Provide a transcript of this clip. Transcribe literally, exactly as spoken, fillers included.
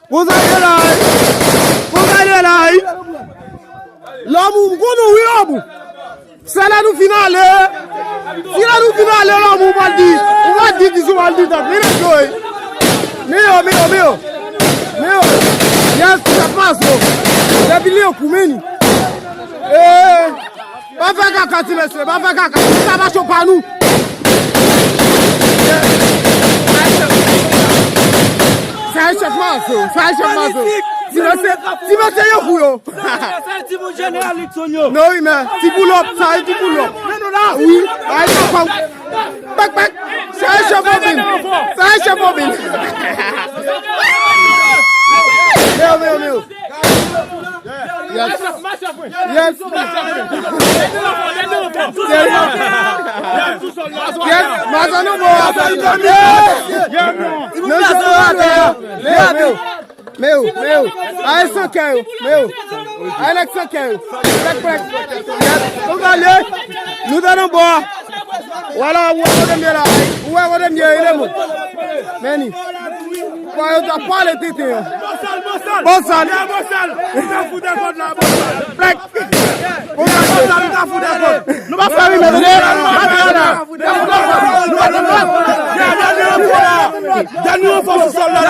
Pou sa ye la. Pou sa ye la. Lanmou, m konn ou wi, lanmou. Se lè nou fin ale. Se lè nou fin ale, lanmou, ou pral di. Ou pral di, di sou pral di, tap. Men yo, men yo, men yo, men yo. Men yo. Yes, sa pas, yo. Depi li yo kou, men. Eh. Pa fè kaka, ti mesye, pa fè kaka. Sa pa cho pa nou. Sa e chèf mazo, sa e chèf mazo. Ti mesye, ti mesye yo kou yo. Sa e ti moun jeneral Likson yo. Non, wi, men ti boulòp, sa e ti boulòp. Men nou la. Wi, ay, sa pa. Pèk, pèk. Sa e chèf Bobin. Sa e chèf Bobin. Mèo, mèo, mèo. Yes. Yes. Yes. Yes. Mazo nou bon. Yes. Nou jwe atè a. Mèo, mèo. Mèo, mèo. Ay, san kè yo. Mèo. Ay, nèg san kè yo. Prèk, prèk. Yes. Nou gade. Nou te nan bò. Vwala, ou wè kote m ye la. Ou wè kote m ye, e de mo. Meni. Kwa yo ta pale tete. Bonsal, bonsal. Bonsal. Bonsal. Ou ta fout de kòd la, bonsal. Plèk. Bonsal, bonsal, ou ta fout de kòd. Nou pa fè rimè, tande? Nou pa fè rimè. Dènye ranfò sou sòl la.